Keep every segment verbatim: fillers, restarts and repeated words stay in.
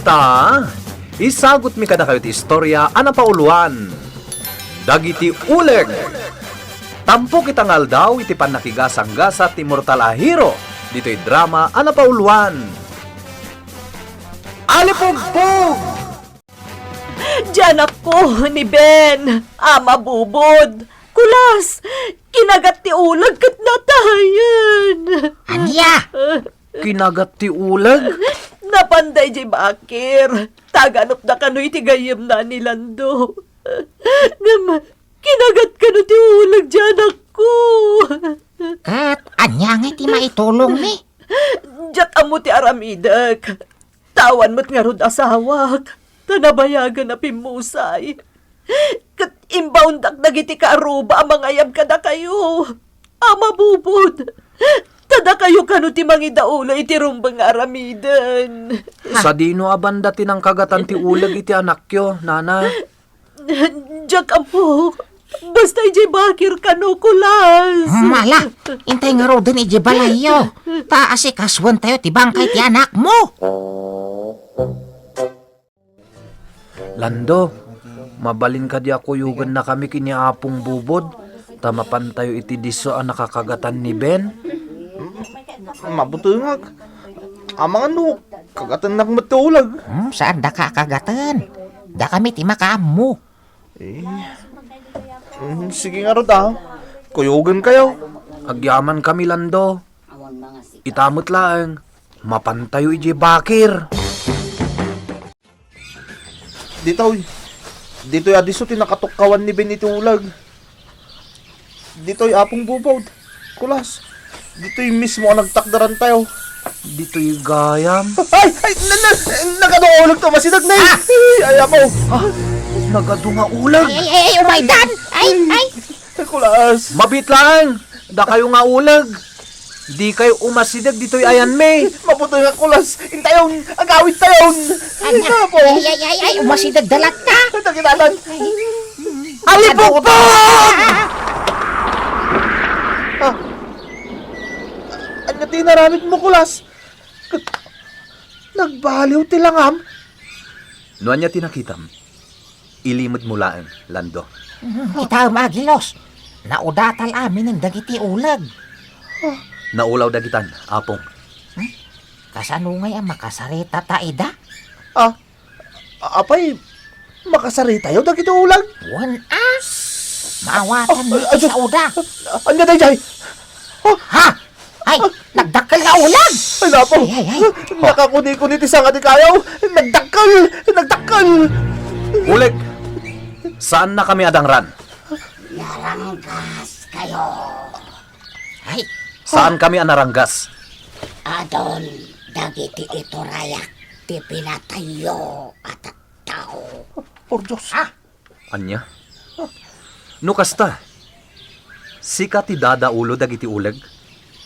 Ta, isagutmi kadakayo ti istorya a napauluan, Dagiti Uleg. Tampok ita nga aldaw iti pannakigasanggasat ti mortal a hero ditoy drama a napauluan, Alipugpog! Diay anakko ni Ben a mabubod. Kulas, kinagat ti uleg ket natayen. Ania? Kinagat ti uleg? Napanda idiay bakir. Ta aganupda kano iti gayyemna ni Lando. Ngem, kinagat kano ti uleg diay anakko. Ket ania ngay ti maitulongmi? Diak ammo ti aramidek. Ta awan met ngarud asawak, ta nabayagen a pimmusay. Ket imbaondak dagiti kaarruba a mangayab kadakayo a mabubod. Ta dakayo kano ti mangidaulo iti rumbeng nga aramiden. Sadino a banda ti nangkagatan ti uleg iti anakyo, nana? Diak ammo. Basta idiay bakir kano, Kulas. Mala, intay ngaruden idiay balayyo. Ta asikasuentayo ti bangkay ti anakmo. Lando, mabalin kadi a kuyogennakami ken ni Apong Bubod, ta mapantayo iti disso a nakakagatan ni Ben? Mabutengak. Amangan no kagatennak met ti uleg. Hmm, saandaka a kagaten. Dakami ti makaammo. Eh, mm, sige ngarud, a. Kuyogenkayo. Agyamankami, Lando. Ita met laeng, mapantayo idiay bakir. Ditoy. Ditoy a disso ti nakatukkawan ni Ben iti uleg. Ditoy, Apong Bubod. Kulas. Ditoy mismo a nagtakderantayo. Ditoy gayam. Ay! Ay! Na, na, nagadu nga uleg ti umasideg, ne! Ah! Ay, ay, ako! Ah, nagadu nga uleg! Ay, ay, ay, ay, umaydan! Ay, ay! Kulas. Mabiit laeng. Dakayo nga uleg. Dikay umasideg ditoy ayanmi. Mabutengak, Kulas. Intayon. Agawidtayon. Ania? Ay, ay, ay, ay, umasideg da latta. Ay, taginanan. Alipugpog! Ah. Ania ti inaramidmo, Kulas? Nagbaliw ti langam. No ania ti nakitam? Ilimedmo laeng, Lando. Kitaem, Agilos. Naudatal aminen dagiti uleg. Naulaw dagitan, Apong. Hmm? Kasano ngay a makasarita ta ida? Ah, apay, makasaritayo dagiti uleg? Wen a. Maawatan ni ti sauda. Ania daydiay? Ah! Ha? Ay, nagdakkel nga uleg! Ay, napo! Ay, ay, ay. Nakakuni-kuni ti sanga ti kayaw! Nagdakkel! Nagdakkel! Uleg! Saannakami a dangran. Naranggaskayo. Ay. Saankami a naranggas. Adun dagiti iturayak ti pinatayyo a tattao. Por Dios. Ha? Ania? No kasta, sika ti dadaulo dagiti uleg?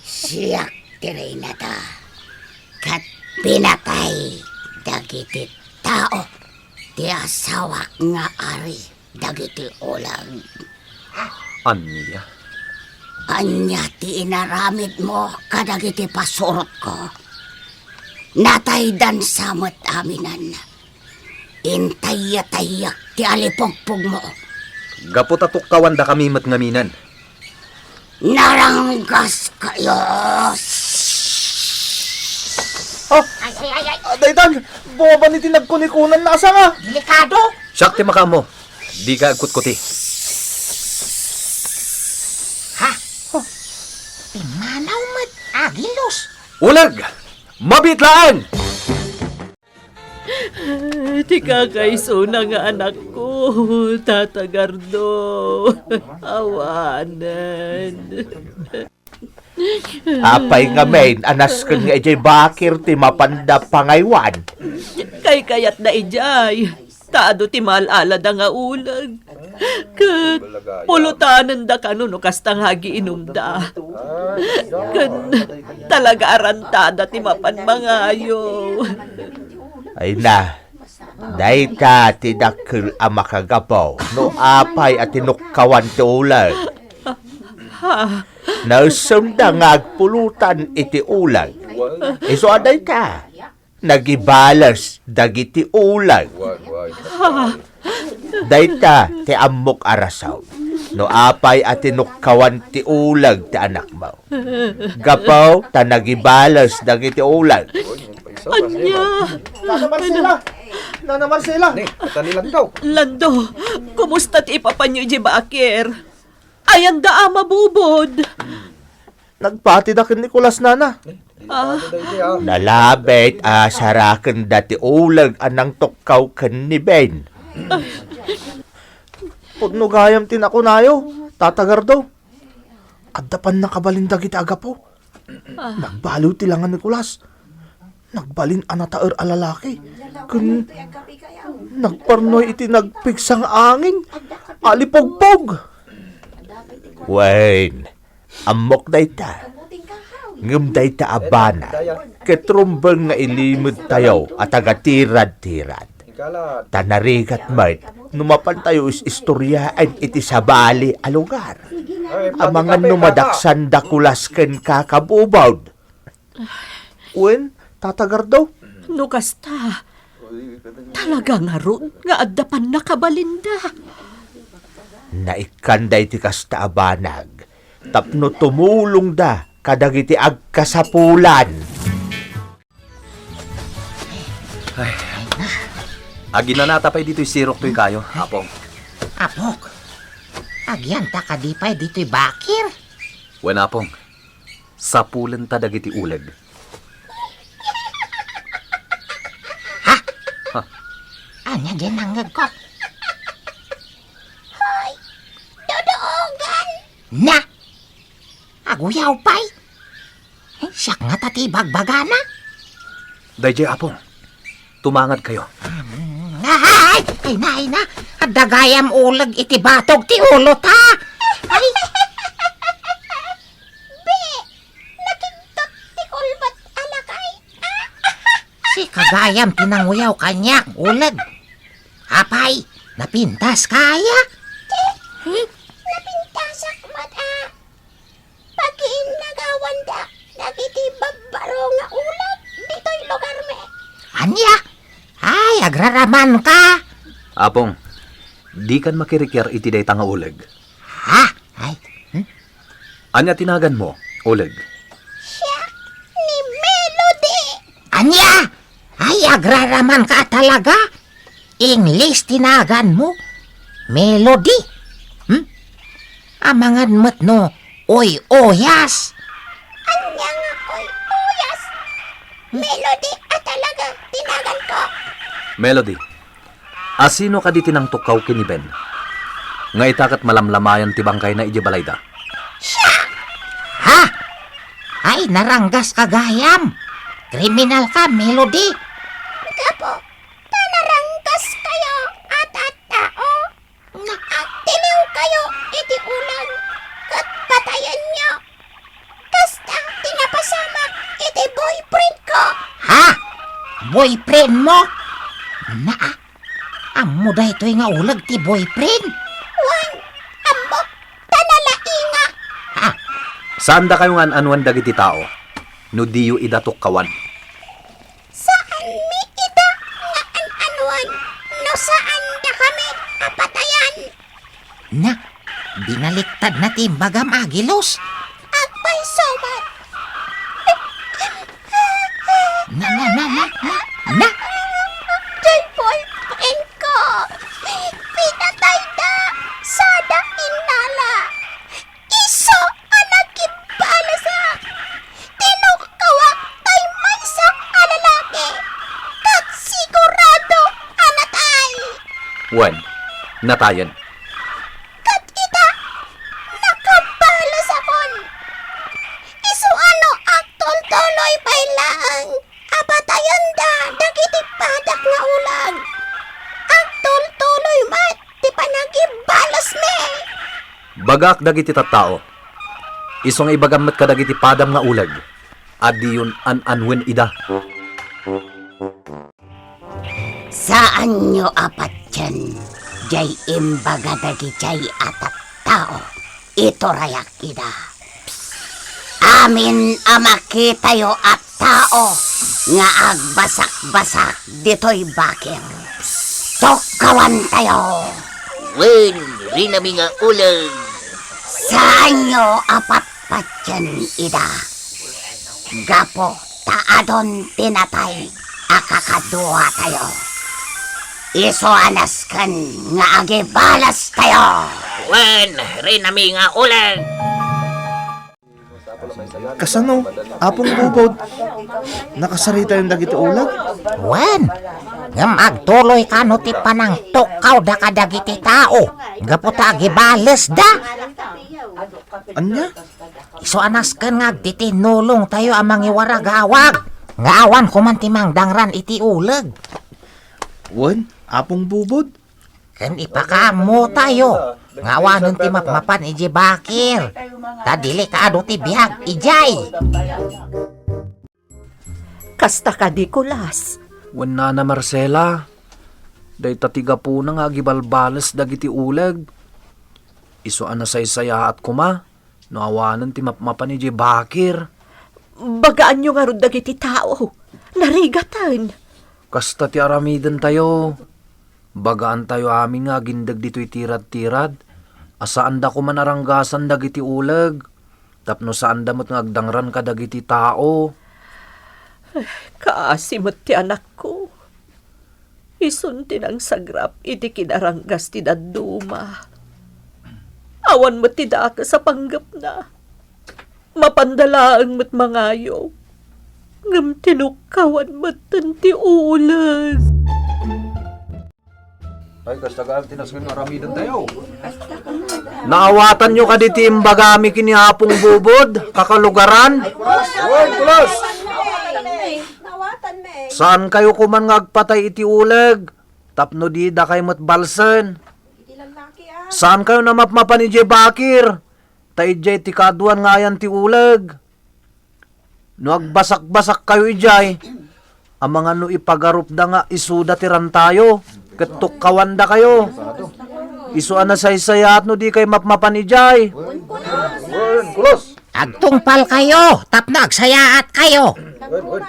Siak ti reynada, ket pinatay dagiti tao ti asawak nga ari dagiti uleg. Ania? Ania ti inaramidmo kadagiti pasurotko? Nataydansa met aminen. Intayatayek ti alipugpugmo. Gapu ta tukkawandakami met ngaminen. Naranggaskayo! Ah! Ay, ay, ay, ay! Ah, daytan! Bumaban iti nagkunikunan a sanga! Delikado! Siak ti makaammo. Dika agkutkuti. Ha? Pimmanaw met, Agilos! Uleg! Mabiit laeng! Ti kakaisuna nga anakko, Tata Gardo. Awanen. Apay ngamin a nasken nga idiay bakir ti mapanda pangaywan? Kaykayatda idiay, ta adu ti maal-alada nga uleg. Ket pulotanenda kano no kasta nga agiinumda. Ken talaga a rantada ti mapan mangayo. Ay na, dayta ti dakkel a makagapu no apay a tinukkawan ti uleg. Ha? Naesemda nga agpulotan iti uleg. Isu a dayta, nagibales dagiti uleg. Dayta ti ammok a rason no apay a tinukkawan ti uleg ti anakmo. Gapu ta nagibales dagiti uleg. Ania? Nana Marcela! Nana Marcela! Ni, ita ni Lando. Lando, kumusta ti ipapanyo idiay bakir? Ayanda a mabubod. Nagpatida ken Nicolas, nana. Ah. Nalabit a sarakenda ti uleg a nangtukkaw ken ni Ben. Pudno gayam ti nakunayo, Tata Gardo. Adda pannakabalin dagiti agapu. Ah. Nagbaliw ti langa ni Nicolas. Nagbalin a nataer a lalaki. Ken nagparnuay iti nagpigsa nga angin. Alipugpog. Wen, ammok dayta. Ngem dayta a banag ket rumbeng nga ilimedtayo a taga-Tirad-Tirad. Ta narigat met no mapantayo is-istoriaen iti sabali a lugar. Amangan no madaksanda Kulas ken Kakabubod. Wen, Tata Gardo? No kasta, talaga ngarud nga adda pannakabalinda. Naikkanda iti kasta a banag tapno tumulongda kadagiti agkasapulan. Ay. Aginanata pay ditoy sirok toy kayo, Apong. Apok, agyanta kadi pay ditoy bakir? Wen, Apong. Sapulenta dagiti uleg. Ha? Ha? Ania diay nangngegko? Hoy, duduogan! Na! Aguyaw pay! Eh, siak ngata ti ibagbagana. Daydiay, Apong. Tumangadkayo. Ay, ay, ay na, ay na. Adda gayam uleg iti batog ti ulo ta. Ay. Be, nakigtot ti kulbat a lakay. Sika gayam ti nanguyaw kaniak, uleg. Apay, napintaska aya? Ti, napintasak met a. Pakiinnagawanda dagiti babbaro nga uleg ditoy lugarmi. Ania? Ay, agraramanka! Apong, dikan makirikiar iti dayta nga uleg. Ha? Ay, hmm? Ania ti naganmo, uleg? Siak ni Melody. Ania? Ay, agraramanka a talaga? Ingles ti naganmo? Melody? Hmm? Amangan met no oy-oyas? Ania nga oy-oyas? Melody a talaga ti naganko. Melody, asino kadi ti nangtukkaw ken ni Ben? Nga ita ket malamlamayan ti bangkayna idiay balayda. Siak! Ha? Ay, naranggaska gayam! Kriminalka, Melody! Gapu ta naranggaskayo a tattao, agtiliwkayo iti uleg ket patayenyo. Kasta ti napasamak iti boyfriendko. Ha? Boyfriendmo? Naa, ammo daytoy nga uleg ti boyfriend? Wen, ammok, ta nalaingak. Ha? Saandakayo nga an-anuen dagiti tao no diyo ida tukkawan. Saanmi ida nga an-anuen no saandakami a patayan. Na, binaliktadna ti imbagam, Agilus. Agpayso met. Na, na, na, na, na, na. Diay boyfriendko. Pinatayda sada innala. Isu a nakibalesak, tinukkawak tay maysa a lalaki, ket sigurado a natay. Wen, natayen. Ket ita, nakabalesakon. Isu a no agtultuloy pay laeng a patayenda dagiti padak nga uleg, agtultuloy met ti panagibalesmi. Bagak dagiti tattao, isu nga ibagam met kadagiti padam nga uleg a diyon an-anuen ida. Saanyo a patien jay imbaga dagijay a tattao, iturayak ida. Amin a makitayo a tao, nga agbasakbasak ditoy bakir. Tukkawantayo. Wen, rinami nga uleg. Saanyo a patpatien ida. Gapu ta adun ti natay a kakaduatayo. Isu a nasken nga agibalastayo. Wen, rinami nga uleg. Kasano, Apong Bubod? Nakasaritayon dagiti uleg? Wen, ngem agtuloy kano ti panangtukkawda kadagiti tao gapu ta agibalesda. Ania? Isu a nasken nga agtitinnulongtayo a mangiwaragawag nga awan koman ti mangdangran iti uleg. Wen, Apong Bubod? Ken ipakaammotayo nga awanen ti mapmapan idiay bakir, ta delikado ti biag idiay. Kasta kadi, Kulas? Wen, Nana Marcela, dayta ti gapuna nga agibalbales dagiti uleg. Isu a nasaysayaat koma no awanen ti mapmapan idiay bakir. Bagaanyo ngarud dagiti tao. Narigaten. Kasta ti aramidentayo. Bagaantayo amin nga agindeg ditoy tirad-tirad a saanda koman aranggasan dagiti uleg tapno saanda met nga agdangran kadagiti tao. Kaasi met ti anakko. Isun ti nangsagrap iti kinaranggas ti dadduma. Awan met ti dakes a panggepna. Mapanda laeng met mangayo. Ngem tinukkawan metten ti uleg. Ay, kasta gaan ti nasken nga aramidentayo. Naawatanyo kadi ti imbagami ken ni Apong Bubod, kakalugaran? Wen, Kulas! Saankayo koman nga agpatay iti uleg tapno didakayo met balsen. Saankayo a mapmapan idiay bakir, ta idiay ti kaaduan nga ayan ti uleg. No agbasakbasakkayo idiay, amangan no ipagarupda nga isuda ti rantayo, ket tukkawandakayo. Isu a nasaysayaat no dikay mapmapan idiay. Wen, Kulas! Agtungpalkayo tapno agsayaatkayo.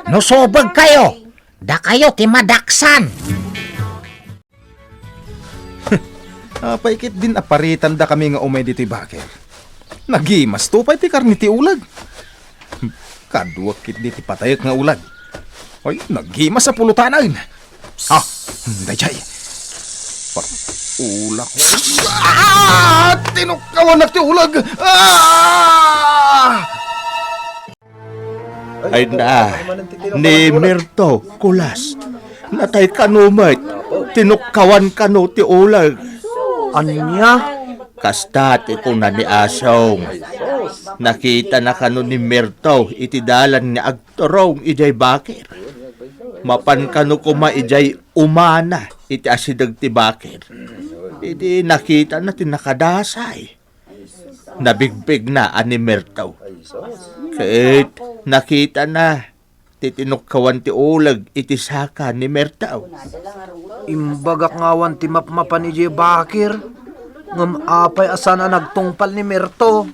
No subegkayo, dakayo ti madaksan. Apay ket din aparitandakami nga umay ditoy bakir? Nagimasto pay ti karne ti uleg. Kaduak ketdi ti patayek nga uleg. Ay, nagimas a pulutanen. Ah, daydiay. Par-, ulak. Ah! Tinukkawanak ti uleg! Ah! Ay na, ni Mirto, Kulas. Natay kano met, tinukkawan kano ti uleg. Ania? Kasta ti kuna ni Asong. Nakitana kano ni Mirto iti dalan nga agturong idiay bakir. Mapan kano koma idiay umana iti asideg ti bakir. Idi nakitana ti nakadasay. Nabigpigna a ni Mirto. Ket nakitana ti tinukkawan ti uleg iti saka ni Mirto. Imbagak nga awan ti mapmapan idiay bakir, ngem apay a saan a nagtungpal ni Mirto?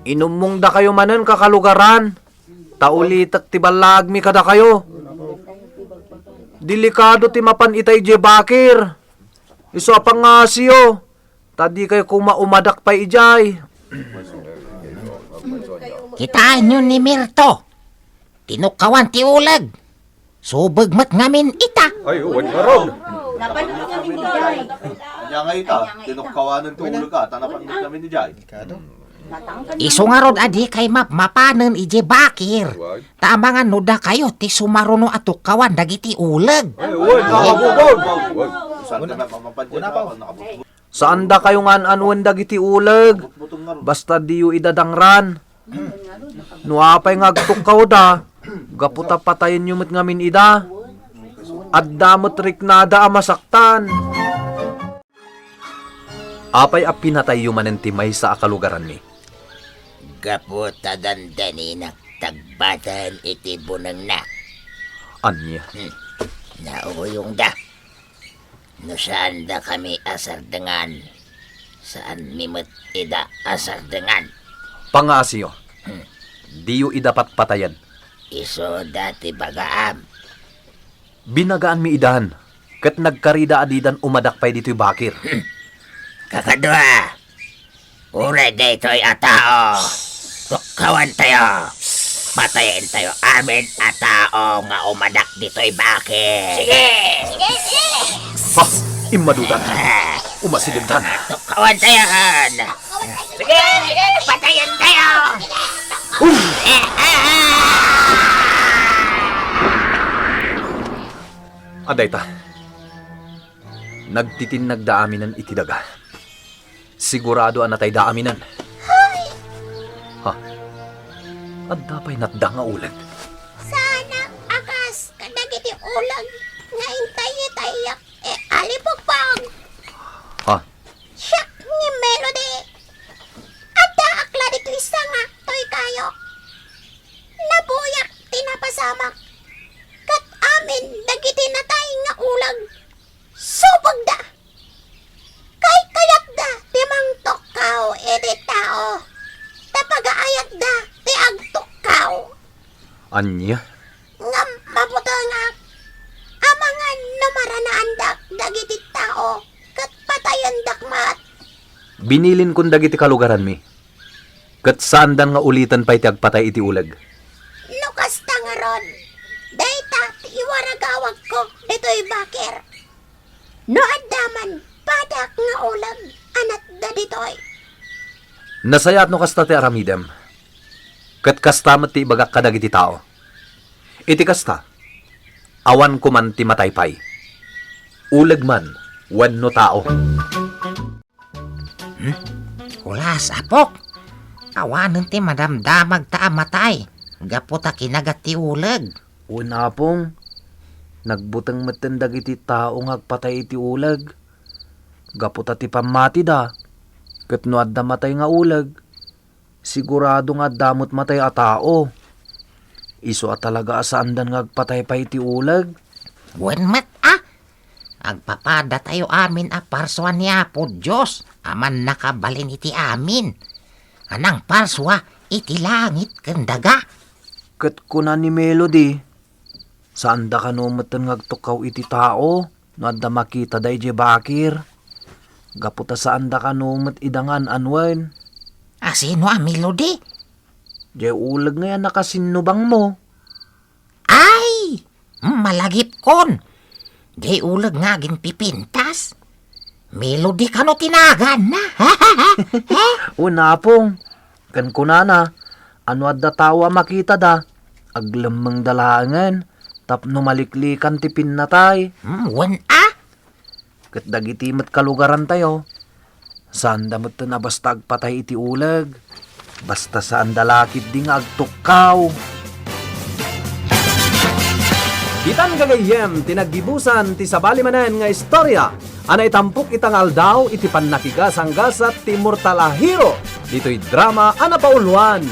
Inummongdakayo manen, kakalugaran. Ta ulitek ti ballagmi kadakayo. Delikado ti mapan ita idiay bakir. Isu a pangngasiyo, ta dikay koma umadak pay idiay. Kitaenyo ni Mirto. Tinukkawan ti uleg. Subeg met ngamin ita. Ay, wen ngarud. Napanood kami ni Jai. Anya nga ita, tinukkawanen ti uleg ka, ta napanood kami ni Jai. Isu ngarud a dikay mapmapanen idiay bakir. Ta amangan no dakayo ti sumaruno a tukkawan dagiti uleg. Ay, wen, nakabubog. Wen. Saan ka na mamapadyan? Saandakayo nga an-anuen dagiti uleg, basta diyo ida dangran. No apay nga agtukkawda, gapu ta patayenyo met ngamin ida, adda met riknada a masaktan. Apay a pinatayyo manen ti maysa a kalugaranmi? Gapu ta dandaninak tagbaten iti bunengna. Ania? Hmm. Nauyongda. No saandakami a sardengan, saanmi met ida a sardengan. Pangaasiyo, diyo ida patpatayen. Isuda ti bagaam. Binagaanmi idan, ket nagkarida a didan umadak pay ditoy bakir. Kakadua, uray daytoy a tao, tukkawantayo. Patayentayo amin a tao nga umadak ditoy bakir. Sige! Sige, sige! Ha! Immadutan. Ah. Umasidegtan. Tukkawantayon. Sige, sige! Patayentayo! Adayta. Nagtitinnagda aminen iti daga. Sigurado a natayda aminen. Hay! Ha? Adda pay natda nga uleg? Saanak a kas kadagiti uleg nga intaytayek, e, alipugpog. Ha? Siak ni Melody. Addaak la ditoy sanga toy kayo. Nabuyak ti napasamak. Ket amin dagiti natay nga uleg, subegda. Kaykayatda ti mangtukkaw iti tao, ta pagaayatda ti agtukkaw. Ania? Ngem mabutengak, amangan no maranaandak dagiti tao, ket patayendak met. Binilinkon dagiti kalugaranmi, ket saandan nga uliten pay ti agpatay iti uleg. No kasta ngarud, dayta ti iwaragawagko ditoy bakir. No adda man padak nga uleg a natda ditoy. Nasayaat no kasta ti aramidem. Ket kasta met ti ibagak kadagiti tao. Iti kasta, awan koman ti matay pay. Uleg man wenno tao. Hmm? Kulas, apok. Awanen ti madamdamagta a matay gapu ta kinagat ti uleg. Wen, apong, nagbuteng metten dagiti tao nga agpatay iti uleg. Gapu ta ti pammatida, ket no adda matay nga uleg, sigurado nga adda met matay a tao. Isu a talaga a saandan nga agpatay pay iti uleg. Wen met a, agpapadatayo amin a parsua ni Apo Dios a mannakabalin iti amin, a nangparsua iti langit ken daga. Ket kuna ni Melody, saanda kano metten nga agtukkaw iti tao no adda makitada idiay bakir, gapu ta saanda kano met ida nga an-anuen. A sino a Melody? Diay uleg nga yan a kasinnubangmo. Ay! Malagipkon! Diay uleg nga aginpipintas. Melody kano ti naganna? Wen, apong, ken kunana, a no adda tao a makitada, aglemmengda laengen tapno maliklikan ti pinnatay. Hmm, wen a? Ket dagiti met kalugarantayo, saanda metten a basta agpatay iti uleg, basta saanda la ketdi nga agtukkaw. Ditan gagayyem ti naggibusan ti sabali manen nga istorya a naitampok ita nga aldaw iti pannakigasanggasat ti immortal a hero ditoy drama a napauluan.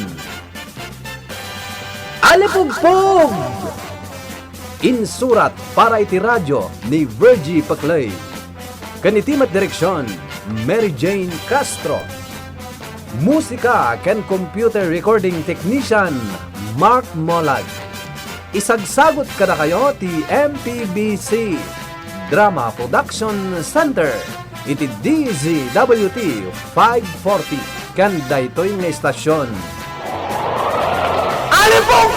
Alipugpog! Insurat para iti radio ni Virgie Peclay. Ken iti met direksion, Mary Jane Castro. Musika ken computer recording technician, Mark Molag. Isagsagut kadakayo ti M P B C Drama Production Center iti D Z W T five forty ken daytoy nga istasyon. Alipong